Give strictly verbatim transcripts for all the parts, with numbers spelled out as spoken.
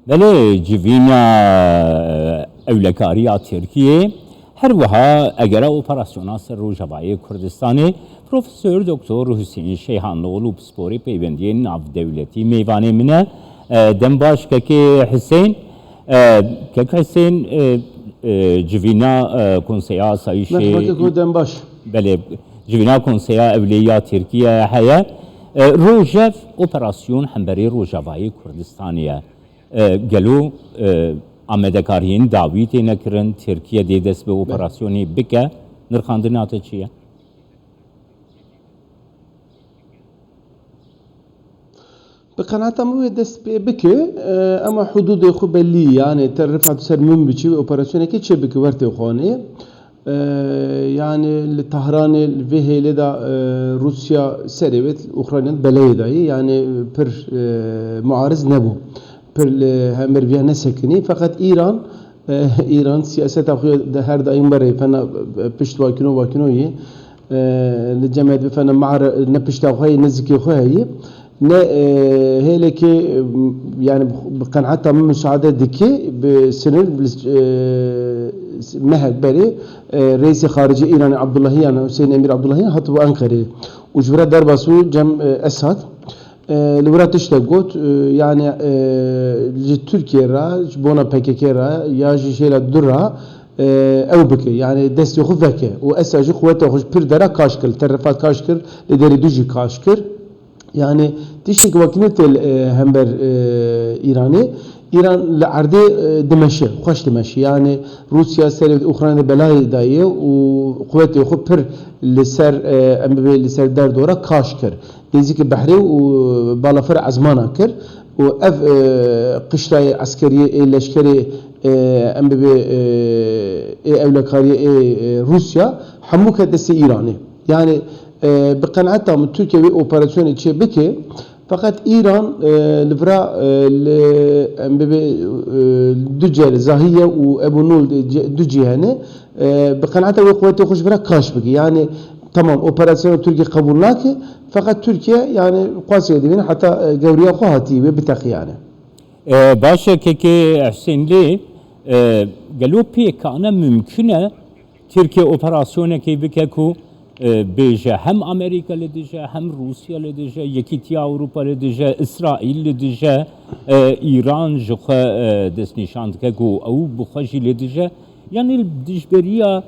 Belê civîna ewlekariya Tirkiyê her wiha egera operasyona ser Rojavayê Kurdistanê Profesor Doktor Hüseyin Şeyhanlıoğlu pisporê peywendiyên navdewletî mêvanê min e. E, dem baş kekê Hüseyin. E, kek Hüseyin, e, e, civîna, e, Konseya Asayişê Merhaba keko, dem baş. Belê, civîna Konseya Ewlê ya Tirkiye heye. E, rojev operasyon hemberî Rojavayê Kurdistanê ye. E, gelo, e, amadekariyên dawî têne kirin, Tirkiye dê dest bi operasyonê bike, nirxandina te çi ye? Bi qenaeta min wê dest pê bike, e, ema hudûdê xwe bellî, yanê te Rifat ser Minbiçî wê operasyonekê çê bike wertê xwanê. E, yanê li Tahranê, li vê hêlê de, e, Rûsya serê wê Ukrayna beleyê dayî, yanê pir, e, muariz nebû. Pir li hember viya nesekinî. Feqet Îran, e, Îran siyaseta xwe de her daîm berê fena, e, pişt vakino vakino yê. E, li cem de fena mar ne pişta xwe yê, ne zikê xwe heyî. Ne, e, hêlekê, e, yani bi qenaeta min musaade dike bi sinir, bi, e, mehek berê, e, reîsê xaricê Îranê Abdullahiyan, Hüseyin Emîr Abdullahiyan hatibû Enqerê. Û ji vira derbas bû cem, e, Esad. E, li wira tiştek got, e, yani, e, ji Tirkiye re, ji bona P K K re ya ji hêla du re, e, ew bike. Yani destê xwe veke. Û Esad jî quweta xwe ji pir dera kaş kir, li Terefat kaş kir, li derî du jî kaş kir. Yani tiştek wekî ne tê, e, hember, e, Îranê. Îran li erdê, e, dimeşe, xweş dimeşe. Yani Rûsya serê Ukrayna belayê daye û quwetê xwe pir li ser, e, em bibê li ser derdora kaş kir. Nêzîkî behrê û balafir ezmana kir û ev, e, qiştayê eskeriyê ê leşkerê, e, em bibê, e, ê ewlekariyê ê, e, Rûsya hemû ket destê Îranê. Yani, e, bi qenaeta min Tirkiye wê operasyonê çê bike, feqet Îran, e, li vira, e, li, em bibê, e, du cer Zahiye û Ebu Nul ce-, du cî hene, e, bi qenaeta wê quwetê xwe ji vira kaş bike. Yani, tamam, operasyona Tirkiye qebûl nake, feqet Tirkiye, yani, qasê dibîne heta, e, gewriya xwe hatî wê biteqî yani. E, baş e, kekê Hüseyin lê, e, gelo pêkane mimkun e Tirkiye operasyonekê bike ku, e, bêje hem Amerîka li dije, hem Rûsya li dije, Yekîtiya Ewropa li dije, Îsraîl li dije, e, Îran ji xwe, e, destnîşan dike ku ew bi xwe jî li dije. Yanî li dijberiya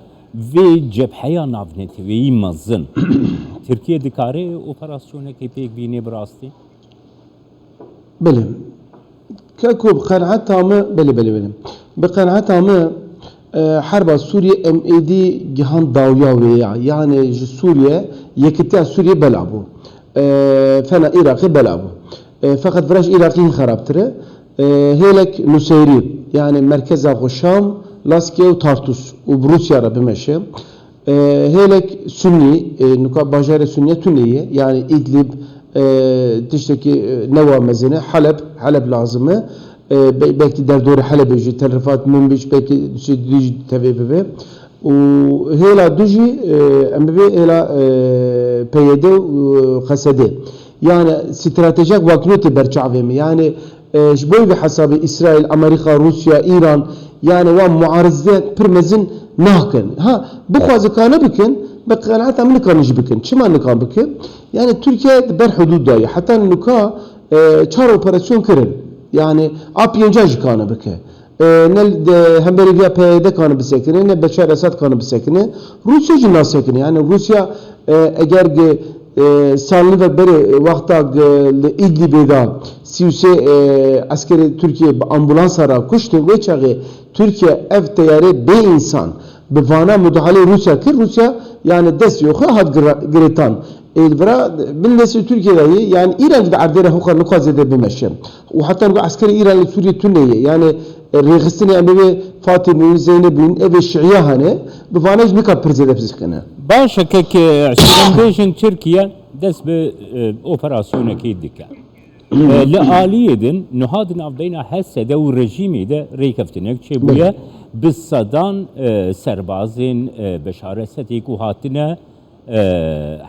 vê cebheya navneteweyî mezin, Tirkiye dikare operasyonekê pêk bîne bi rastî? Belê. Keko bi qenaeta me, belê, belê, belê. Bi qenaeta me, e, herba Sûriyê em êdî gihan dawiya wê ya. Yani ji Sûriye, yekitiya Sûriyê bela bû. E, fena Iraqê bela bû. E, feqet vira ji Iraqê hîn xerabtir e. E, hêlek Nuseyrî, yani merkeza xwe Şam, Laskiye û Tartus û bi Rûsya re bimeşe. E, hêlek Sunnî, e, nuka bajarê Sunniye tune ye. Yani Idlib, e, tiştekî, e, newa mezin e. Heleb, Heleb lazim e. E, be-, belkî derdorê Helebê jî, Tel Rifat, Minbic, belkî şey, dû jî tevê bibe. Û hêla du jî, e, em bibê hêla, e, P Y D û K S D. Yani stratejik vakno tê ber çavê me. Yani, e, ji bo vê hesabê Îsraîl, Amerîka, Rûsya, Îran, yani wan muarizde pir mezin nakin. Ha, bixwaze kane bikin, bi qenaeta min nikarin jî bikin. Çima nikan bikin? Yani Tirkiye di ber hudûd de ye. Heta nuka, e, çar operasyon kirin. Yani a pênca jî kane bike. E, ne li hemberî viya P Y D kane bisekine, ne Beşar Esad kane bisekine. Rûsya jî nasekine. Yani Rûsya, e, eger gi, e, salni ve berê wexta gi li Îdlibê de sî û sê, e, eskerê Tirkiye bi ambulansa re kuştin, wê çaxê Tirkiye ev teyarê bê însan bi vana mudahaleyê Rûsya kir, Rûsya yani destê xwe hat gira-, girêtan. Ê, li vira bin destê Tirkiye de ye, yani Îran jî di erdê re hoxa nixwaze de bimeşe. Û heta niha eskerê Îran li Sûriyê tune ye. Yani, e, rêxistinê em bê Fatîmîn, Zeynebîn, evê şiiya hene, bi vana jî nika pir zêde bisekine. Baş e, kek, e, em bêjin Tirkiye dest bi, e, operasyonekê dike. E, li aliyê din, niha di navbeyna H S D û rejîmê de rêkeftinek çêbûye. Belê. Bi sedan, e, serbazên, e, Beşar Esedê ku hatine, e,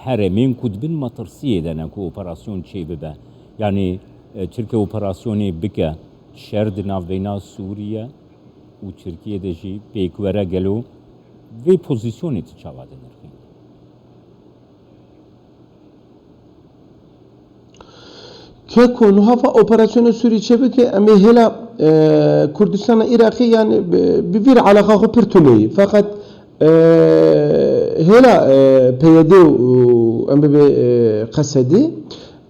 herêmên ku di bin metirsiyê de ne ku operasyon çêbibe. Yanî, e, Tirkiye operasyonê bike, Şer di navbeyna Sûriye û Tirkiye de jî pêk were, gelo vê pozîsyonê tu çawa dinirxînî? Keko, niha va operasyona Sûrî çêbike, em ê hêla, e, Kurdistana Iraqê, yani, bi, bi vî re eleqa xwe pir tune ye. Feqet, e, hêla, e, P Y D û em bibe, e, Qesedê,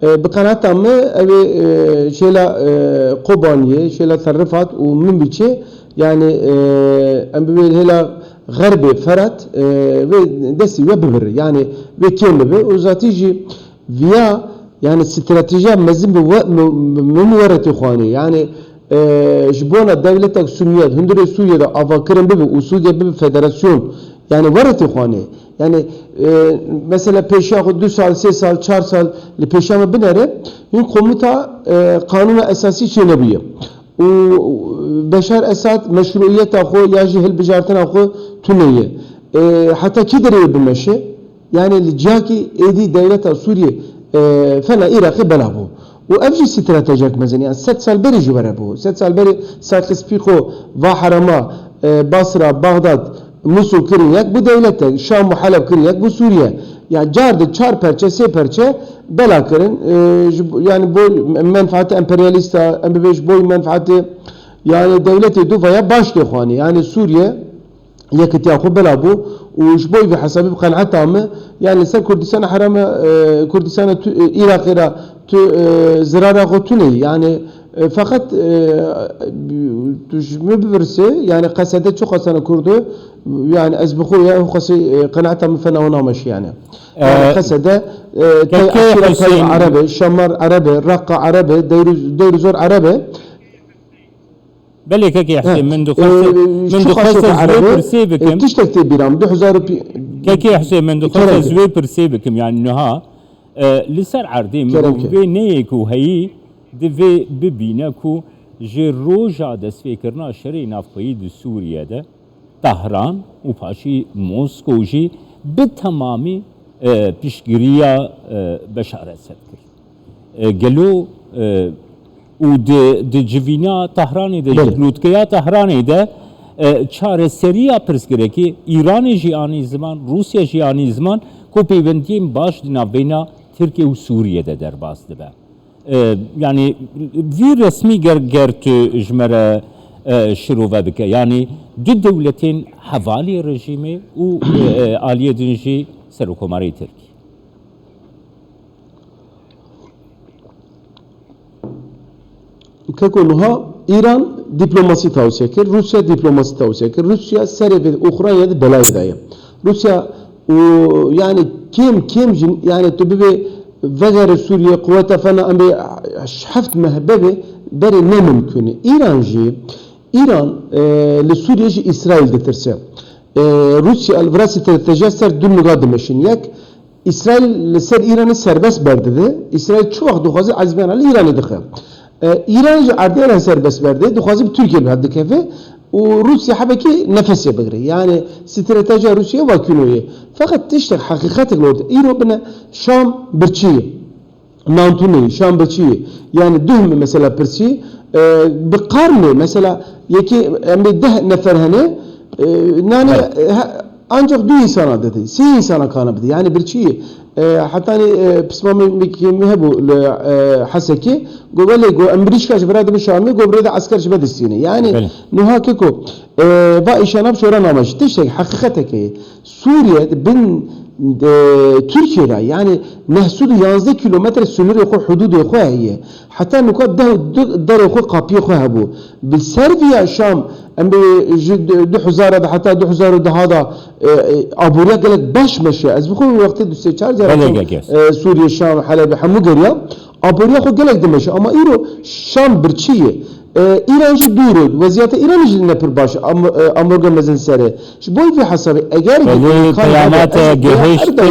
e, bi qenaeta me ew ê, e, hêla, e, Kobaniyê, hêla Terrifat û Minbicê, yani, e, em bibe hêla Xerbê Ferat, e, vê destî we bibire. Yani, vê kêm bibe. Û zatî jî viya, yani, stratejiya mezin bi we, mi, mi, min were tê xwanê. Yani, e, ji bona dewletek Suniyet hundirê Sûriye de avakirin bibe û Sûriye bibe federasyon, yani, were tê xwanê. Yani, e, mesela pêşiya xwe du sal, sê sal, çar sal li pêşiya me binere, hûn komuta, e, qanûna esasî çênebûye. Û Beşar Esad meşruiyeta xwe ya jî hilbijartina xwe tune ye. E, heta kî derê bimeşe? Yani li ciyakî êdî dewleta Sûriyê, e, fena Iraqê bela bû. Û ev jî stratejiyek mezin, yani sed sal berê jî were bû. Sed sal berê Sakis Pîxo va herema, e, Basra, Baxdad, Musul kirin yek bû dewletek, Şam û Heleb kirin yek bû Sûriye. Ya car di çar perçe, sê perçe bela kirin. E, ji bo-, yani bo menfaatê emperyalîsta, em bibê ji bo menfaatê, yani dewletê du vaya baş tê xwanê. Yani Sûriye yekitiya xwe bela bû û ji bo vî hesabê bi qenaeta me, yani li ser Kurdistana hereme, e, Kurdistana tu, e, Iraqê re tu, e, zirara xwe tune yî. Yani, e, feqet, e, tu ji min bipirsî, yani Qesede çi xwestene Kurdo, yani ez bi xwe ya xwestî, e, qenaeta min fena wan nameşî yani. Yani Qesede, e, tey Eşîre tey Erebe, Şamar Erebe, Reqa Erebe, Deyr-, Deyr Zor Erebe. Belê kekê Husê, min dixwest, e, min dixwest ez vê pirsê bikim. Tiştek tê bîra min, du hezar û pî-, kekê Husê, min dixwest ez vê pirsê bikim, yani niha, e, li ser erdê mirov vê neyê ku heyî divê bibîne ku ji roja destpêkirina şerê navxweyî di Sûriye de Tahran û paşî Moskow jî bi temamî, e, piştgiriya, e, Beşar Esed kir. E, gelo, e, û di, di civîna Tahranê de, ji lûtkeya Tahranê de, e, çareseriya pirsgirêkê Îranê jî anî ziman, Rûsya jî anî ziman ku peywendiyên baş di navbeyna Tirkiye û Sûriye de derbas dibe. E, yani vî resmî ger, ger tu ji me re, e, şirove bike. Yani du dewletên hevalê rejîmê û, e, e, aliyê din jî Serokkomarê Tirkî. Keko niha Îran dîplomasî tawsiye kir, Rûsya dîplomasî tawsiye kir. Rûsya serê vê Ukrayna de belayê daye. Rûsya û yani kêm kêm jî yani tu bibê vegere Sûriye, quweta fena em bê heft meh bebe berê ne mimkun e. Îran jî, Îran, e, li Sûriye ji Îsraîl ditirse. E, Rûsya li vira stratejiya ser du niga dimeşin. Yek, Îsraîl li ser Îranê serbest berdide. Îsraîl çi wext dixwaze ezmena li Îranê dixe. E, Îran ji erdê re serbest berde, dixwaze bi Tirkiye bi hev dikeve û Rûsya hebekî nefesê bigire. Yani stratejiya Rûsya vakîno ye. Feqet tiştek heqîqetek li ortê. Îro bine Şam birçî ye. Nantûnê, Şam birçî ye. Yani duh me mesela pirsî, e, bi qarnê mesela yekê em bê deh nefer hene, e, nanê, e, he, ancak du insana dide, sê insana kana bide. Yani birçî ye. E, hetanî, e, pismamê min hebû li, e, Hesekê, go belê, go em birîşka ji vira dibin Şamê, go birê de esker ji me distîne. Yani nuha keko, e, va îşana bi şora name jî. Tiştek heqîqetek heye. Sûriye di bin, e, Tirkiye de, yani neh sed û yazdeh kilometre sınırê xwe, hududê xwe heye. Heta nuka deh û du derê xwe, kapiyê xwe hebû. Bi ser viya Şam, em bê ji du hezar de heta du hezar û deh de, e, e, aboriya gelek baş meşe. Ez bi xwe wextê du sê çar cara çûm, e, Sûriye, Şam, Helebê hemû geriya. Aboriya xwe gelek dimeşe. Ama îro Şam birçî ye. E, Îran jî dûr e. Weziyeta Îranê jî ne pir baş e. Am-, e, amorga mezin ser e. Ji bo vê hesabê eger Belê peyama te gihişt, e,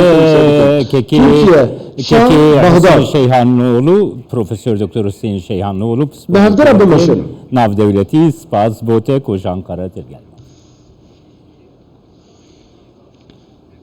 kekê, Tirkiye, Şam, kekê Hüseyin Şeyhanoğlu, Profesör Doktor Hüseyin Şeyhanoğlu, bi hevdira bimeşin. Navdewletî, spas bo te ku ji Ankara te gel.